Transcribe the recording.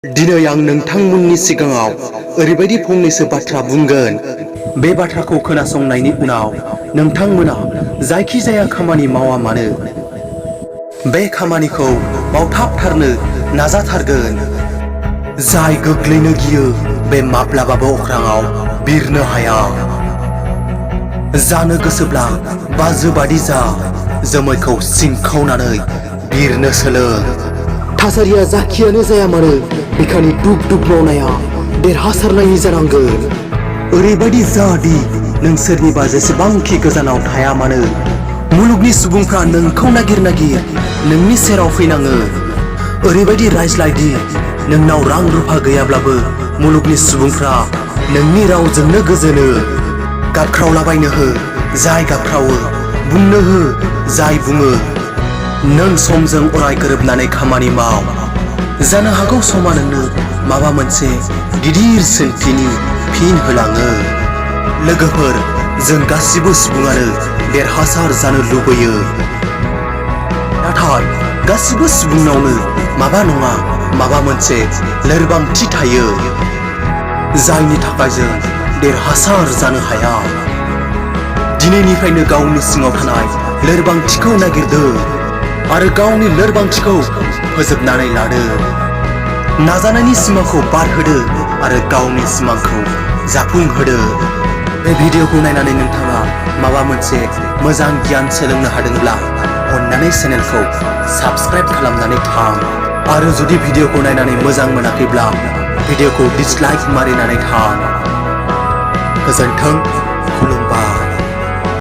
दिनै आं नोंथांमोननि सिगाङाव ओरैबायदि फंनैसो बाथ्रा बुंगोन। बे बाथ्राखौ खोनासंनायनि उनाव नोंथांमोना जायखिजाया खामानि मावा मानो बे खामानिखौ मावथाबथारनो नाजाथारगोन। जाय गोग्लैनो गियो बे माब्लाबाबो अख्राङाव बिरनो हाया। जानो गोसोब्ला बाजो बादि जा, जोमैखौ सिंखावनानै बिरनो सोलों। थासारिया जाखियानो जाया मानो बिखानि दुब दुब मावनाया देरहासारनायनि जानांगोन। ओरैबायदि जा दि नों सोरनिबा जेसेबांखि गोजानाव थाया मानो मुलुगनि सुबुंफ्रा नोंखौ नागिर नागिर नोंनि सेराव फैनाङो। ओरैबायदि रायज्लाय दि नोंनाव रां रुफा गैयाब्लाबो मुलुगनि सुबुंफ्रा नोंनि रावजोंनो गोजोनो। गाबख्रावलाबायनो हो जाय गाबख्रावो, बुंनो हो जाय बुङो। नों समजों अराय गोरोबनानै खामानि माव। जानो हागौ समा नोंनो माबा मोनसे गिदिर सोंथिनि फिन होलाङो। लोगोफोर, जों गासिबो सुबुङानो देरहासार जानो लुबैयो। नाथाय गासिबो सुबुंनावनो माबा नङा माबा मोनसे लोरबांथि थायो, जायनि थाखाय जों देरहासार जानो हाया। दिनैनिफ्रायनो गावनि सिङाव थानाय लोरबांथिखौ नागिरदो आरो गावनि लोरबांथिखौ फोजोबनानै लादो। नाजानायनि सिमाखौ बारहोदो आरो गावनि सिमांखौ जाफुंहोदो। बे भिडिअखौ नायनानै नोंथाङा माबा मोनसे मोजां गियान सोलोंनो हादोंब्ला अन्नानै चेनेलखौ साबस्क्राइब खालामनानै थां। आरो जुदि भिडिअखौ नायनानै मोजां मोनाखैब्ला भिडिअखौ डिसलाइक मारिनानै थां। गोजोन्थों, खुलुमबाय।